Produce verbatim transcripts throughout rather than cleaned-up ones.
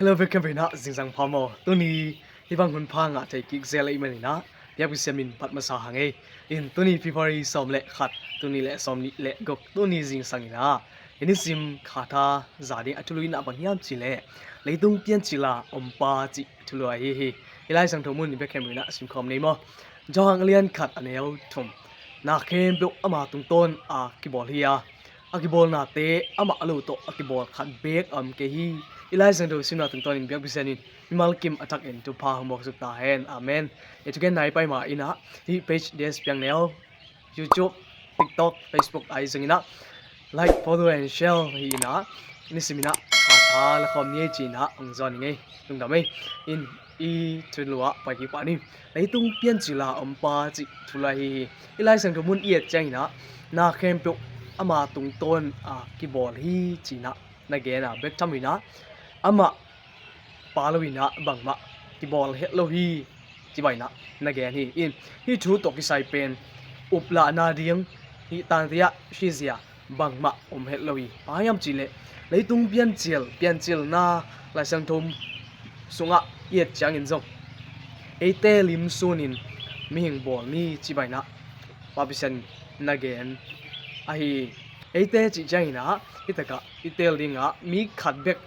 Hello, bek khempeuh in ah zingsang pha maw? Tuni hih bang hun pha ngah thei kik zel ahih manin ah biakpiakna min phat masa hang ei. In tuni February sawm le khat, tuni le sawm nih le guk, tuni zingsang in ah i nisim khatha za ding a thulu in ah bang hiam cih leh Leitung Piancil a Om Pa cih thulu ahi hi. I Lai Siangtho mun i bek khempeuh in ah simkhawm ni maw? Johan a lian khat a neu thum. Na khempeuh ama tungtawn a kibawl hi a, a kibawlnate amah a lo tawh a kibawl khat beek a om kei hi. I Lai Siangtho simna tungtawnin biakpiakna min mimal kim a thakin thupha hong buaksuk ta hen. Amen. I thugen nai pai ma in ah hih page D S Piang Neu, YouTube, TikTok, Facebook ahi zongin ah like, follow and share hi in ah nisim in ah khatha la khawm ni ei ci in ah hong zawn ning ei. Lungdam ei. In i thulu ah pai kik pah ni. Leitung Piancil a Om Pa cih thulu ahi hi. I Lai Siangtho mun i et ciangin ah na khempeuh ama tungtawn a kibawl hi ci in ah na gen a bek tham in ah amah pa lo in ah bangmah kibawl het lo hi ci bang in ah na gen hi. In hih thu tawh kisai pen uplahna ding hih tangte ah hizia bangmah om het lo hi. Bang hiam cih leh Leitung Piancil, piancilna Lai Siangtho sungah i et ciangin zong eite lim sunin mihing bawl ni ci bang in ah Pa Pasian na gen ahi hi. Eite cih ciangin ah hih takah i tel ding ah mi khat bek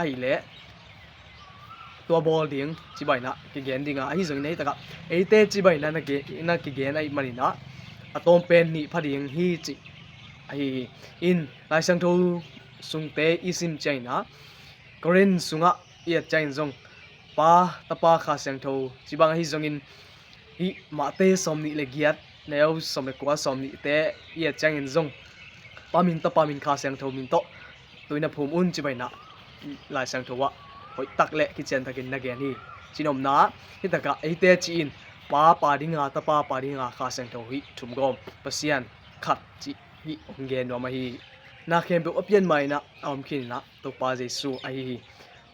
ahih leh tua bawl ding ci bang in ah kigen ding a, ahi zongin hih takah eite ci bang in ah na ge-, na kigen ahih manin ah a tawm pen nih pha ding hi cih ahi hi. In Lai Siangtho sungte i sim ciangin ah Korin sungah i et ciangin zong Pa, Tapa, Kha Siangtho ci bang ahi zongin hih Mate sawm nih le giat, neu sawm le kua, sawm nihte i et ciangin zong Pa min, Tapa min, Kha Siangtho min tawh tui na phum un ci bang in ah Lai Siangtho ah hoih tak le kician takin na gen hi. Cinopna ah hih takah eite ci-in Pa pa ding a, Tapa pa ding a, Kha Siangtho hih thumgawm Pasian khat cih hih hong gen nuam ahi hi. Na khempeuh a pian ma in ah a om khin in ah Topa Jesu ahi hi.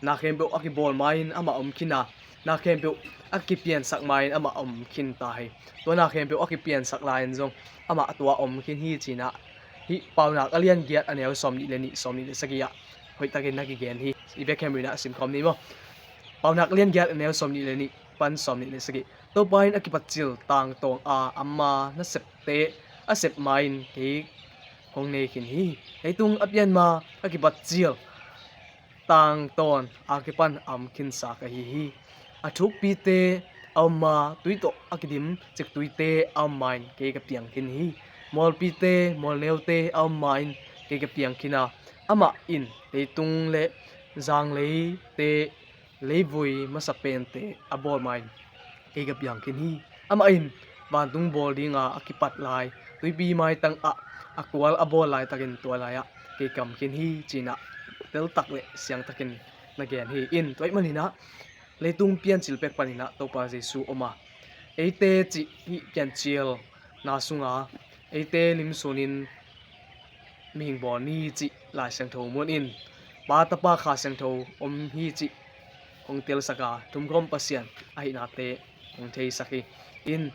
Na khempeuh a kibawl ma-in amah om khin a, na khempeuh a kipiansak ma-in amah om khin ta hi. Tua na khempeuh a kipiansak lai-in zong amah tua om khin hi ci in ah hih Paunak a lian giat a neu sawm nih le nih, sawm nih le sagih ah hoih takin na kigen hi. I bek khempeuh in ah simkhawm ni maw? Paunak a lian giat a neu sawm nih le nih pan sawm nih le sagih. Topa in a kipat cil tangtawn a ama nasepte a sep ma-in kei kong nei khin hi. Leitung a pian ma a kipat cil tangtawn a kipan a om khinsa ka hi hi. A thukpite a om ma, tui tawh a kidim ciktuite a om ma-in kei ka piang khin hi. Mualpite, mualneute a om ma-in kei ka piang khin a, amah in leitung le zangleite, leivui masa pente a bawl ma-in kei ka piang khin hi. Amah in vantung bawl dinga a kipat lai, tuipi maitang ah a kual a bawl laitakin tua lai-ah kei ka om khin hi, ci-in ah teltak le siangtakin na gen hi. In tua ahih manin ah leitung piancil pek panin ah Topa Jesu om a, eite cih hih piancilna sunga eite lim sunin mihing bawl ni cih Lai Siangtho mun in, Pa, Tapa, Kha Siangtho om hi cih hong telsak a, thumgawm Pasian ahihnate hong theisak hi. In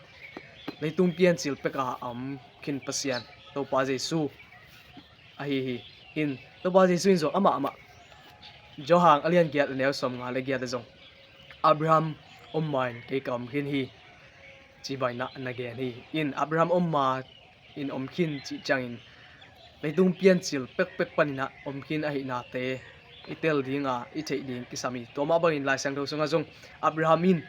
leitung piancil peka a om khin Pasian Topa Jesu ahi hi. In Topa Jesu in zong amah amah Johan a lian giat a neu sawmnga le giat ah zong Abraham om ma-in kei ka om khin hi, ci bang in ah na gen hi. In Abraham om ma in om khin cih ciangin leitung piancil pekpek panin ah om khin ahihnate i tel dinga i theih ding kisam hi. Tua mah bangin Lai Siangtho sungah zong Abraham in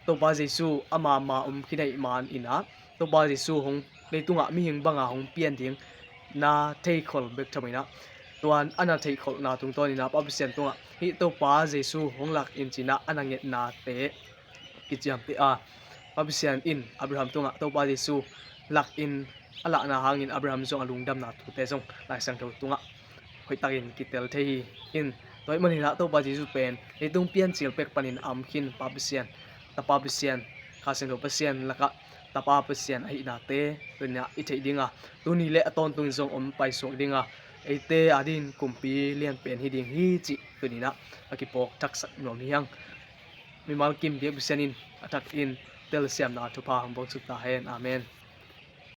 Topa Jesu ama ma om khin ahih manin ah Topa Jesu hong leitungah mihing banga hong pian ding na theikhol bek tham in ah, tua a na theikholhna tungtawnin ah Pa Pasian tungah hih Topa Jesu hong lak in ci-in ah a na ngetnate kiciamteh a, Pa Pasian in Abraham tungah Topa Jesu lak in a lahna hangin Abraham zong a lungdamna thute zong Lai Siangtho tungah hoihtakin kitel thei hi. In tua ahih manin ah Topa Jesu pen leitung piancil pek panin a om khin Pa Pasian, Tapa Pasian, Kha Siangtho Pasian lakah Tapa Pasian ahihnate tuni-in ah i theih dinga, tuni le a tawntungin zong om paisuak dinga, eite adingin kumpi lianpen hi ding hi cih tuni-in ah a kiphawk thaksak nuam hi hang. Mimal kim biak Pasian in a thakin telsiamna thupha hong buaksuk ta hen. Amen.